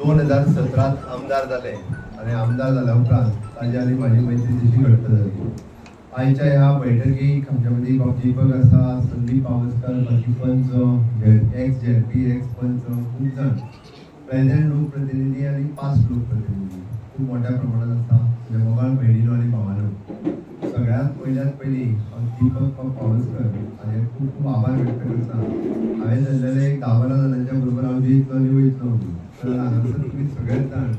2017 आमदार जाले आनी आमदार जाल्या उपरांत ताजी आनी म्हाजी मैत्री तशी घट्ट जाली. आयच्या ह्या बैठकीक आमच्या मदीं बाब दीपक आसा, संदीप पावसकर, बाकी पंच, एक्स झेडपी, एक्स पंच, खूब जाण प्रेझेंट लोकप्रतिनिधी आनी पास्ट लोकप्रतिनिधी खूब मोठ्या प्रमाणात आसा. म्हणजे मोगाळ भयणीनो आनी भावानो, सगळ्यांत पयल्यात पयलीं हांव दीपक बाब पावसकर हाजे खूब खूब आभार व्यक्त करता. हांवें धरलेलें एक 10-12 जाणांच्या बरोबर हांव जियेतलो आनी वयतलो म्हणून, तर हांगासर तुमी सगळेच जाण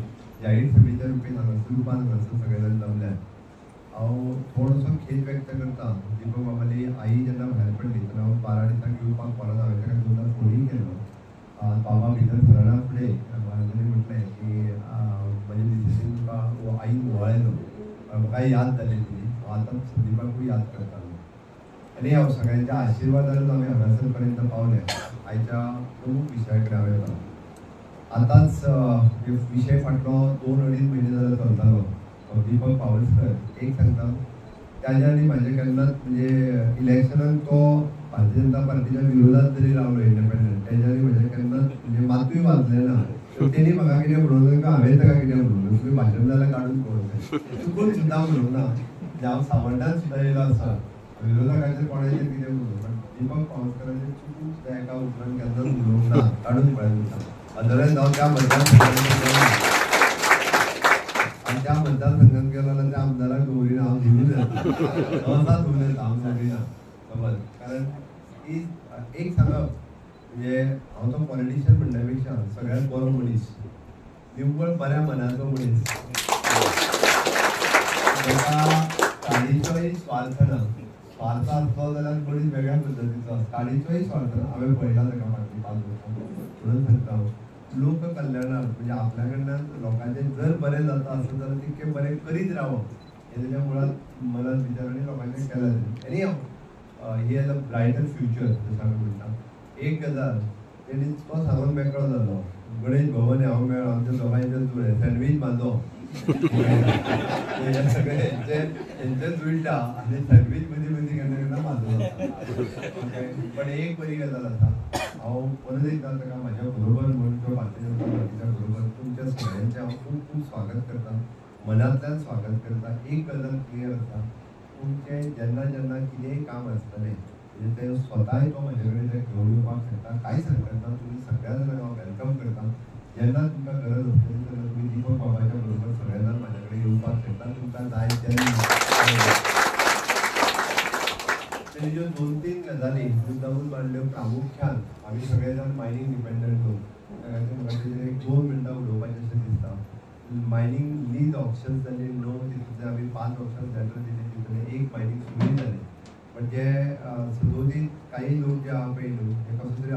जाहीर सभेच्या रुपान हांगासर रुपान हांगासर सगळे जाण जमल्यात. हांव थोडोसो खेद व्यक्त करता, दीपक बाबाली आई जेन्ना भायर पडली तेन्ना हांव 12 दिसांक येवपाक पावलो. हांवें ताका दोनदा फोनूय केलो. बाबा भितर सरना फुडें म्हाका म्हटलें की म्हजे मिसेसीन तुका आईन ओवाळ्ळेलो, म्हाका याद जाली ती. हांव आतां संदीपाकूय याद करतालो. आनी हांव सगळ्यांच्या आशिर्वादानूच आमी हांगासर पर्यंत पावले. आयच्या प्रमूख विशया कडेन हांव येता. आतांच विशय फाटलो 2-2.5 म्हयने जाल्यार चलतालो. दीपक पावसकर एक सांगता, ताज्या आनी म्हाजें केन्नाच म्हणजे इलेक्शनाक तो भारतीय जनता पार्टीच्या विरोधात जरी रावलो इंडिपेंडंट, तेज्या आनी म्हजें केन्नाच म्हणजे मातूय वाजलें ना. तेणी म्हाका कितें म्हणूंक ना, हांवें ताका कितें म्हणूंक ना. तुमी भाशण जाल्यार काडून पळोवचें, चुकून सुद्दां म्हणूंक ना. म्हणजे हांव सावड्ड्यान सुद्दां येयलो आसा, विरोधकाचेर कोणाचेर कितें म्हणूंक, पण दीपक पावसकराचेर चुकून सुद्दां एका उतरान केन्नाच म्हणूंक ना, काडून पळयता. अदरवायज हांव त्या मतदारसंघात आनी त्या मतदारसंघात गेलो जाल्यार त्या आमदाराक दवरिना, हांव धुवून येता, सहसा धुवून येता, हांव दवरिना समज. कारण ही एक सांगप म्हणजे हांव तो पॉलिटिशियन म्हणल्या पेक्षा सगळ्यांत बरो मनीस, निव्वळ बऱ्या मनाचो मनीस, ताका काडीचोय स्वार्थ ना. स्वार्थ आसलो जाल्यार मनीस वेगळ्या पद्दतीचो, काडीचोय स्वार्थ ना. हांवें पळयला ताका फाटलीं 5 वर्सां. म्हणून सांगता हांव, लोक कल्याणाक म्हणजे आपल्या कडल्यान लोकांचें जर बरें जाता आसत जाल्यार तितकें बरें करीत रावप हें तेज्या मुळांत मनांत विचार आनी लोकांचें केलां. आनी he has a brighter future जशें आमी म्हणटा. एक गजाल तेणी तो सांगून मेकळो जालो, गणेश भवन हांव मेळ्ळो, आमच्या दोगांयचे जुळ्ळे, सँडवीच म्हाजो, हे सगळे हेंचे जुळटा आनी सँडवीच मदीं मदीं केन्ना केन्ना म्हाजो जाता. पण एक बरी गजाल आसा, हांव परत एकदां ताका म्हाज्या बरोबर म्हूण किंवा भारतीय जनता पार्टीच्या बरोबर तुमच्या सगळ्यांचें हांव खूब खूब स्वागत करता, मनांतल्यान स्वागत करता. एक गजाल क्लियर आसा, तुमचें जेन्ना जेन्ना कितेंय काम आसतलें म्हणजे ते स्वताय तो म्हाजे कडेन ते घेवन येवपाक शकता, कांयच हरकत ना. तुमी सगळ्या जाणांक हांव welcome करता. जेन्ना तुमकां गरज आसतली तेन्ना तुमी दीपक बाबाच्या बरोबर सगळे जाण म्हाजे कडेन येवपाक शकता, तुमकां जाय तेन्ना. तेणी ज्यो 2-3 गजाली मुद्दामून मांडल्यो, प्रामुख्यान आमी सगळे जाण मायनींग डिपेंडंट लोक, त्या खातीर म्हाका तेजेर एक 2 मिनटां उलोवपाचें अशें दिसता. मायनींग लीज ऑप्शन्स जाली 9, तितूंतले आमी 5 ऑप्शन लेटर दिली, तितूंतलें एक मायनींग सुरूय जालें. पण जे सदोदीत काही लोक जे आहा पळय न्हू, हे कसो तरी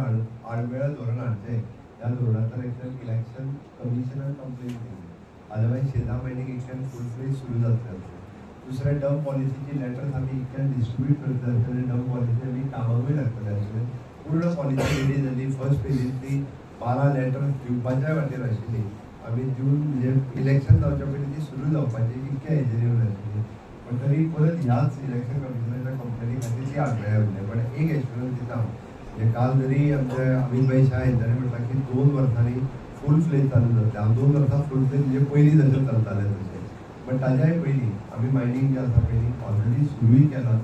आडमेळ्या धोरण हाडचें, ह्या धोरणांतल्यान एकल्यान इलेक्शन कमिशनान कंप्लेन केली, अदरवायज शेता मायनींग एकल्यान फूल फ्लेज सुरू जातलें आसलें. दुसरें, डंप पॉलिसीची लेटर्स आमी इतल्यान डिस्ट्रिब्यूट करतले आसतले, डंप पॉलिसी आमी कामाकूय लागतले आसले. पूर्ण पॉलिसी रेडी जाली, फर्स्ट फेजींतली 12 लेटर्स दिवपाच्या वाटेर आशिल्ली, आमी दिवन म्हणजे इलेक्शन जावच्या पयलीं ती सुरू जावपाची इतक्या हेजेर येवन आशिल्ली. पण तरी परत ह्याच इलेक्शन कमिशनाच्या कंप्लेनी खातीर ती आडमेळ्या उरलें. पण एक एश्युरन्स दिता हांव, म्हणजे काल जरी आमचे अमीत भाई शाह हेंच्यांनी म्हटलां की 2 वर्सांनी फूल फ्लेज चालू जातलें. हांव 2 वर्सां फूल फ्लेज म्हणजे पयलीं जशें चलतालें तशें, पण ताज्याय पयलीं आमी मायनींग जें आसा पयलीं ऑलरेडी सुरूय केलां.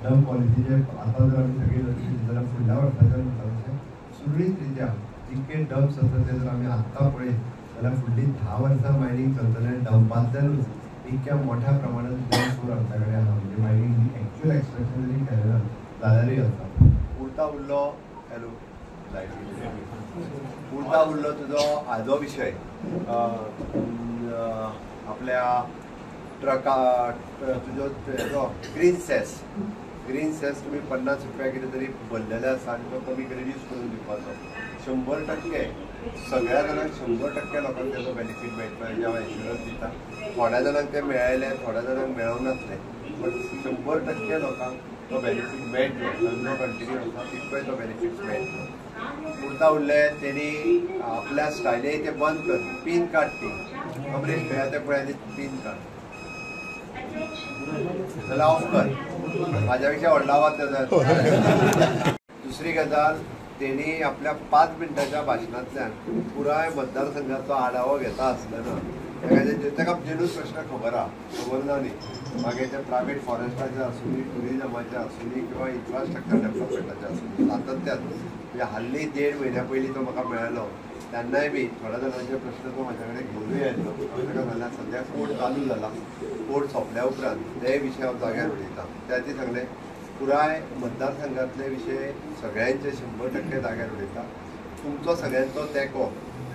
डंप पॉलिसीचे आतां जर आमी सगळी लक्ष दिली जाल्यार फुडल्या वर्साच्या म्हणटा तशें सुरळीत रित्या जितके डंप्स आसा ते जर आमी आत्तां पळयत जाल्यार फुडलीं 10 वर्सां मायनींग चलतलें. डंपांतल्यानूच इतक्या मोठ्या प्रमाणात गोल्ड आमच्या कडेन आहा, म्हणजे मायनींग एक्च्युअल एक्सट्रॅक्शन जरी केलें ना जाल्यारूय आसा. उरता उरलो हॅलो लायट उरता उरलो तुजो हाजो विशय आपल्या ट्रका तुजो हेजो ग्रीन सेस. ग्रीन सेस तुमी 50 रुपया कितें तरी भरलेले आसा आनी तो कमी रिड्यूस करून दिवपाचो. 100% सगळ्या जाणांक 100% लोकांक तेजो बेनिफीट मेळटलो हेजें हांव एश्युरन्स दिता. थोड्या जाणांक ते मेळ्ळे, थोड्या जाणांक मेळोंक नासले, पण 100% लोकांक तो बेनिफीट मेळटलो. धंदो कंटिन्यू आसा तितकोय तो बेनिफीट मेळटलो. उरता उरले तेणी आपल्या स्टायले ते बंद कर, पीन काड ती अमरेश खंय ते पळय आनी पीन काड जाल्यार ऑफ कर, म्हाज्या पेक्षा व्हडलो आवाज तेजो. दुसरी गजाल, तेणी आपल्या 5 मिनटाच्या भाशणांतल्यान पुराय मतदारसंघाचो आढावो घेता आसतना ताका जेन्यून प्रश्न खबर आहा, खबर ना न्ही, मागीर ते प्रायवेट फॉरेस्टाचे आसूं, टुरिजमाचे आसूं किंवा इन्फ्रास्ट्रक्चर डेव्हलपमेंटाचे आसूं, सातत्यान म्हणजे हाल्ली 1.5 म्हयन्या पयलीं तो म्हाका मेळ्ळो तेन्नाय बी थोड्या जाणांचे प्रश्न तो म्हाज्या कडेन घेवनूय आयलो. हांवें ताका सांगलें सद्या कोर्ट चालू जाला, कोर्ट सोंपल्या उपरांत ते विशय हांव जाग्यार उलयतां. त्या खातीर सांगलें पुराय मतदारसंघातले विशय सगळ्यांचे 100% जाग्यार उलयता. तुमचो सगळ्यांचो तेंको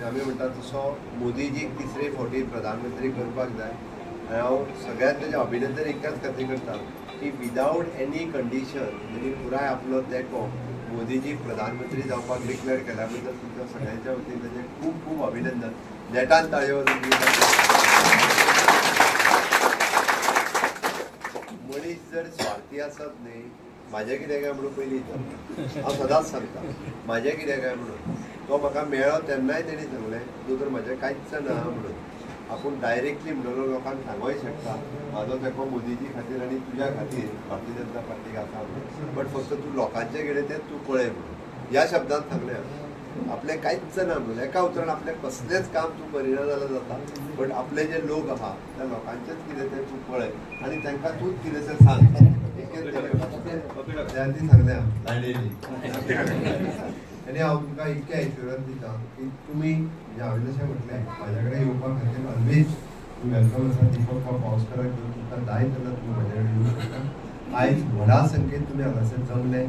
आमी म्हणटा तसो मोदीजीक तिसरे फावटी प्रधानमंत्री करपाक जाय आनी हांव सगळ्यांत तेजें अभिनंदन एकाच खातीर करता की विदावट एनी कंडिशन तेणी पुराय आपलो तेंको मोदीजी प्रधानमंत्री जावपाक डिक्लेअर केल्या बद्दल तुमच्या सगळ्यांच्या वतीन तेजें खूब खूब अभिनंदन. नेटान ताळयो. मनीस जर स्वार्थी आसत न्ही, म्हाजें कितें काय म्हणून पयलीं विचारता. हांव सदांच सांगता म्हाजें कितें काय म्हणून. तो म्हाका मेळ्ळो तेन्नाय तेणी सांगलें दोतोर म्हाजें कांयच ना म्हणून. आपूण डायरेक्टली म्हणलो लोकांक सांगूय शकता म्हाजो तेंको मोदीजी खातीर आनी तुज्या खातीर भारतीय जनता पार्टीक आसा म्हणून, बट फक्त तूं लोकांचे कितें तें तूं पळय म्हणून ह्या शब्दान सांगलें. आपलें कांयच ना म्हणून एका उतरान आपलें कसलेंच काम तूं करिना जाल्यार जाता, बट आपले जे लोक आहा त्या लोकांचेच कितें तें तूं पळय आनी तांकां तूंच कितें तें सांग. त्या ती सांगलें लायलेली. आनी हांव तुमकां इतकें एश्युरन्स दिता की तुमी म्हणजे हांवें जशें म्हटलें म्हाज्या कडेन येवपा खातीर ऑलवेज तूं welcome आसा. दीपक बाब पावसकाराक घेवन तुमकां जाय तेन्ना तुमी म्हाज्या कडेन येवंक शकता. आयज व्हडा संख्येन तुमी हांगासर जमले.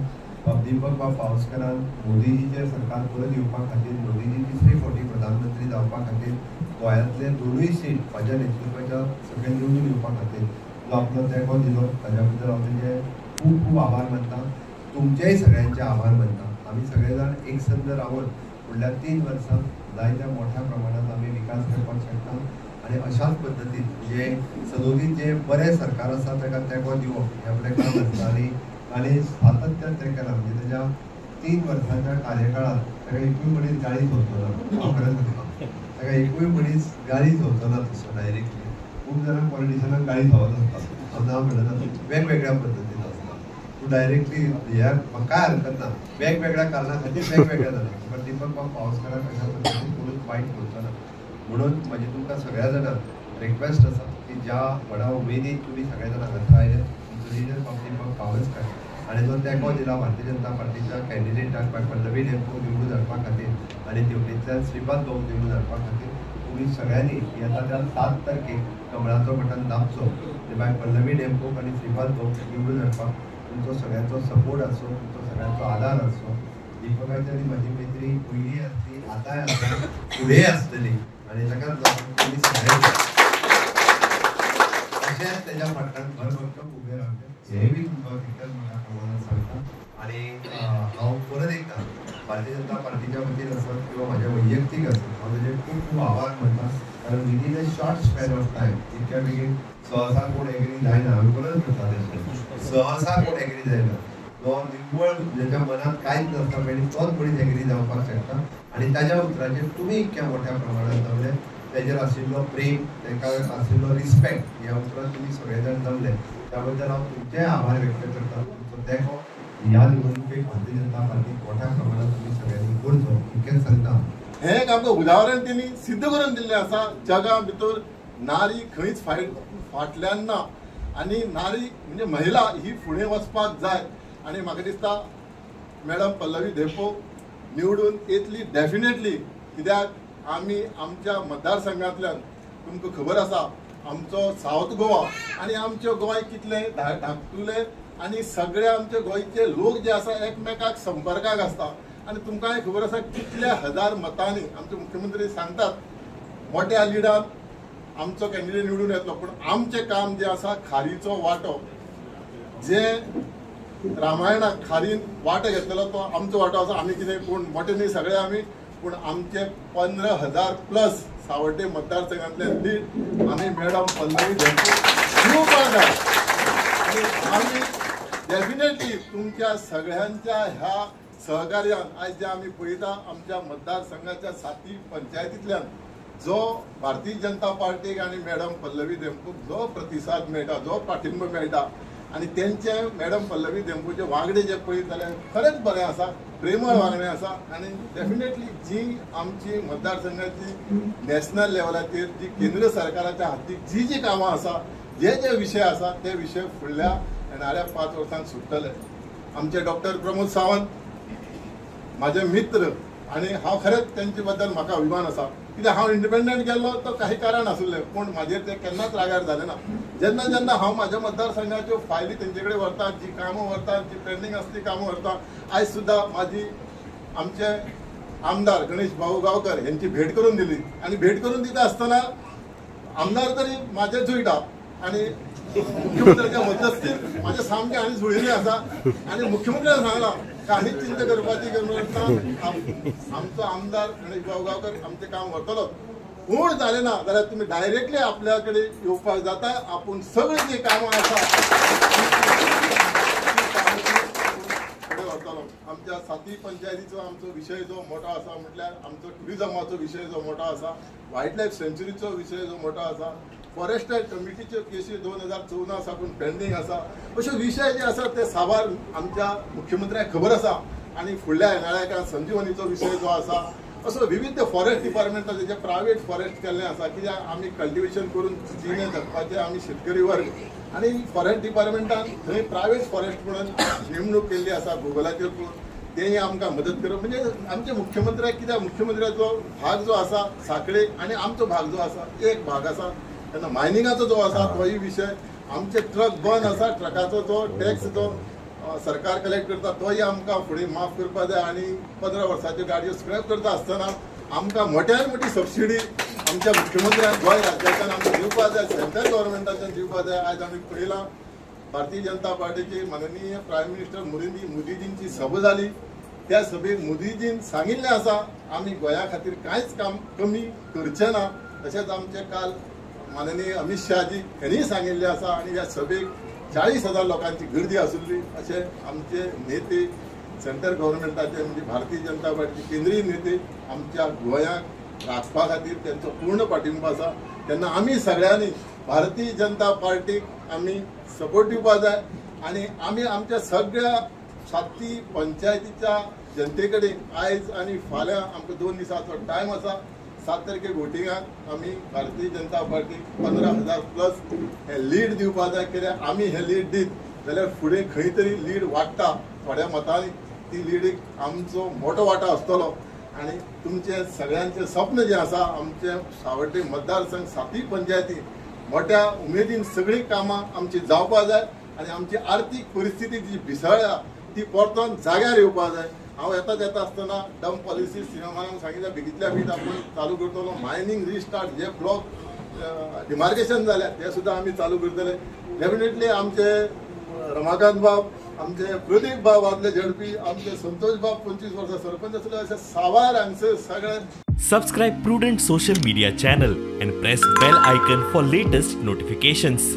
बाब दीपक बाब पावसकारान मोदीजीचें सरकार परत येवपा खातीर, मोदीजी तिसरे फावटी प्रधानमंत्री जावपा खातीर, गोंयांतले 2 सीट म्हाज्या नेतृत्वाच्या सकयल निवडून येवपा खातीर जो आपलो तेंको दिलो ताज्या बद्दल हांव तेजे खूब खूब आभार मानता. तुमचेय सगळ्यांचे आभार मानता. आमी सगळे जाण एकसंध रावन फुडल्या 3 वर्सां जायत्या मोठ्या प्रमाणात आमी विकास करपाक शकता आनी अशाच पद्दतीन जे सदोदीत जे बरें सरकार आसा ताका तेंको दिवप हें आपलें काम आसता. आनी आनी सातत्यान तें केलां म्हणजे तेज्या 3 वर्सांच्या कार्यकाळांत ताका एकूय मनीस गाळी सोदचो ना. हांव खरें सांगता, ताका एकूय मनीस गाळी सोदचो ना तसो डायरेक्टली. खूब जाणां पॉलिटिशनाक गाळी सोदत आसता, हांव ना म्हणना, वेगवेगळ्या पद्दतीन आसता. तूं डायरेक्टली ह्या काय हरकत ना, वेगवेगळ्या कारणां खातीर वेगवेगळ्या जाणां, बट दीपक बाब पावसकाराक अशा पद्दतीन कोणूच वायट करचो ना. म्हणून म्हाजी तुमकां सगळ्या जाणांक रिक्वेस्ट आसा की ज्या व्हडा उमेदीन तुमी सगळे जाणां हांगासर आयले, तुमचो लिडर बाब दीपक पावसकार आनी जो तेंको दिला भारतीय जनता पार्टीच्या कॅन्डिडेटाक बाय पल्लवी धेंपो निवडून हाडपा खातीर आनी तेवटेंतल्यान श्रीपाद भाऊ निवडून हाडपा खातीर तुमी सगळ्यांनी येता त्या 7 तारखेक कमळाचो बटन दाबचो आनी बाय पल्लवी धेंपो आनी श्रीपाद भाऊ निवडून हाडपाक तुमचो सगळ्यांचो सपोर्ट आसचो, तुमचो सगळ्यांचो आदार आसचो. दीपकाची आनी म्हाजी मैत्री पयलीं आसली, आतांय आसा, फुडेंय आसतली आनी ताकाच लागून तुमी सगळे तशेंच तेज्या फाटल्यान भरभक्कम उबे रावचे हेंय बी तुमकां तितल्याच मोठ्या प्रमाणात सांगता. आनी हांव परत एकदां भारतीय जनता पार्टीच्या वतीन आसत किंवा म्हाज्या वैयक्तीक आसत हांव तेजे खूब खूब आभार मानता. कारण within a short span of time इतक्या बेगीन सहसा कोण एग्री जायना. हांवें परत म्हणटा तशें सहसा कोण एग्री जायना. जो निव्वळ ज्याच्या मनात कांयच नासता पळय तोच मनीस एग्री जावपाक शकता. आनी ताज्या उतराचेर तुमी इतक्या मोठ्या प्रमाणात जमले, तेजेर आशिल्लो प्रेम, ताका आशिल्लो रिस्पेक्ट ह्या उतरान तुमी सगळे जाण जमले त्या बद्दल हांव तुमचेय आभार व्यक्त करता. तुमचो तेंको ह्या निवडणुकेक भारतीय जनता पार्टीक मोठ्या प्रमाणात तुमी सगळ्यांनी करचो इतकेंच सांगता. हें एक आमकां उदाहरण तेणी सिद्ध करून दिल्लें आसा. जगा भितर नारी खंयच फाटल्यान ना आनी नारी म्हणजे महिला ही फुडें वचपाक जाय. आनी म्हाका दिसता मॅडम पल्लवी धेंपो निवडून येतली डेफिनेटली, कित्याक आमी आमच्या मतदारसंघांतल्यान तुमकां खबर आसा आमचो सावथ गोवा आनी आमचें गोंय कितलें धाकटुलें आनी सगळे आमचे गोंयचे लोक जे आसा एकमेकाक संपर्काक आसता. आनी तुमकांय खबर आसा कितल्या हजार मतांनी आमचे मुख्यमंत्री सांगतात मोठ्या लिडान आमचो कॅन्डिडेट निवडून येतलो, पूण आमचें काम जें आसा खारीचो वांटो, जे रामायणाक खारीन वांटो घेतलेलो तो आमचो वांटो आसा. आमी कितें कोण मोटे न्ही सगळे आमी, पूण आमचे 15,000 प्लस सावड्डे मतदारसंघांतले लीड आमी मॅडम पल्लवी धेंपो दिवपाक जाय. आनी आमी डेफिनेटली तुमच्या सगळ्यांच्या ह्या सहकार्यान आयज जे आमी पळयता आमच्या मतदारसंघाच्या 7 पंचायतींतल्यान जो भारतीय जनता पार्टीक आनी मॅडम पल्लवी धेंपोक जो प्रतिसाद मेळटा, जो पाठिंबो मेळटा, आनी तेंचे मॅडम पल्लवी धेंपोचे वागडे जे पळयत जाल्यार खरेंच बरें आसा, प्रेमळ वागणें आसा. आनी डेफिनेटली जी आमची मतदारसंघाची नॅशनल लेवलाचेर जी केंद्र सरकाराच्या हातीक जी जी कामां आसा, जे जे विशय आसा ते विशय फुडल्या येणाऱ्या 5 वर्सांत सुट्टले. आमचे डॉक्टर प्रमोद सावंत माझे मित्र आनी हांव खरेंच तेंचे बद्दल म्हाका अभिमान आसा. कित्याक हांव इंडिपेंडंट गेल्लो तो काही कारण आसलें, पूण म्हाजेर ते केन्नाच रागार जाले ना. जेन्ना जेन्ना हांव म्हाज्या मतदारसंघाच्यो फायली तेंचे कडेन व्हरता, जी कामां व्हरता, जी पेंडींग आसा ती कामां व्हरता. आयज सुद्दां म्हाजी आमचे आमदार गणेश भाऊ गांवकर हेंची भेट करून दिली आनी भेट करून दिता आसतना आमदार तरी म्हाजे जुळटा आनी मुख्यमंत्र्याच्या मध्यस्थीन म्हाजे सामकें आनी जुळिल्लें आसा. आनी मुख्यमंत्र्यान सांगलां काही चिंता करपाची गरज ना, आमचो आमदार गणेश भाऊ गांवकर आमचें काम व्हरतलो. कोण जालें ना जाल्यार तुमी डायरेक्टली आपल्या कडेन येवपाक जाता. आपूण सगळीं जीं कामां आसा फुडें व्हरतलो. आमच्या साती पंचायतीचो आमचो विशय जो मोठो आसा म्हटल्यार आमचो ट्युरिजमाचो विशय जो मोठो आसा, वायल्ड लायफ सँच्युरीचो विशय जो मोठो आसा, फॉरेस्ट कमिटीच्यो केसी 2014 साकून पेंडींग आसा. अश्यो विशय जे आसा ते साबार आमच्या मुख्यमंत्र्यांक खबर आसा. आनी फुडल्या येणाऱ्या काळांत संजीवनीचो विशय जो आसा, असो विविध फॉरेस्ट डिपार्टमेंटाचे जे प्रायवेट फॉरेस्ट केल्ले आसा, कित्याक आमी कल्टिवेशन करून जिणे जगपाचे आमी शेतकरी वर्ग आनी फॉरेस्ट डिपार्टमेंटान थंय प्रायवेट फॉरेस्ट म्हणून नेमणूक केल्ली आसा गुगलाचेर पळोवन, तेय आमकां मदत करप. म्हणजे आमच्या मुख्यमंत्र्याक कित्याक मुख्यमंत्र्याचो भाग जो आसा साखळे आनी आमचो भाग जो आसा एक भाग आसा, तेन्ना मायनिंगाचो जो आसा तोय विशय, आमचे ट्रक बंद आसा, ट्रकाचो जो टॅक्स जो सरकार कलेक्ट करता तोय आमकां फुडें माफ करपाक जाय. आनी 15 वर्साच्यो गाडयो स्क्रॅप करता आसतना आमकां मोट्यान मोटी सबसिडी आमच्या मुख्यमंत्र्यान गोंय राज्याच्यान आमकां दिवपाक जाय, सेंट्रल गव्हर्मेंटाच्यान दिवपाक जाय. आयज आमी पळयलां भारतीय जनता पार्टीचे माननीय प्रायम मिनिस्टर मोदीजींची सभा जाली, त्या सभेक मोदीजीन सांगिल्लें आसा आमी गोंया खातीर कांयच काम कमी करचें ना. तशेंच आमचे काल माननीय अमित शहाजी हेणीय सांगिल्लें आसा. आनी ह्या सभेक 40,000 लोकांची गर्दी आशिल्ली. अशें आमचे नेते सेंट्रल गव्हर्मेंटाचे म्हणजे भारतीय जनता पार्टीचे केंद्रीय नेते आमच्या गोंयाक राखपा खातीर तेंचो पूर्ण पाठिंबो आसा. तेन्ना आमी सगळ्यांनी भारतीय जनता पार्टीक आमी सपोर्ट दिवपाक जाय आनी आमी आमच्या सगळ्या साती पंचायतीच्या जनते कडेन आयज आनी फाल्यां आमकां 2 दिसांचो टायम आसा. 7 तारखेक वोटिंगाक आमी भारतीय जनता पार्टीक 15,000 प्लस हे लीड दिवपाक जाय. कित्याक आमी हे लीड दीत जाल्यार फुडें खंय तरी लीड वाडटा थोड्या मतांनी, ती लिडीक आमचो मोठो वांटो आसतलो. आनी तुमचें सगळ्यांचें स्वप्न जें आसा आमचें सावड्डे मतदारसंघ सातूय पंचायती मोठ्या उमेदीन सगळीं कामां आमची जावपाक जाय आनी आमची आर्थीक परिस्थिती जी भिसळ्या ती परतून जाग्यार येवपाक जाय. हांव येता येता आसतना डंप पॉलिसी सिनेमाक सांगितल्या बेगीतल्या बेगीन आपूण चालू करतलो. मायनींग रिस्टार्ट जे ब्लॉक डिमार्केशन जाल्या ते सुद्दां आमी चालू करतले. डेफिनेटली आमचे रमाकांत बाब, आमचे प्रदीप बाब आदले झडपी, आमचे संतोष बाब 25 वर्सां सरपंच आसले, अशे साबार हांगसर सगळे. Subscribe Prudent Social Media channel and press bell icon for latest notifications.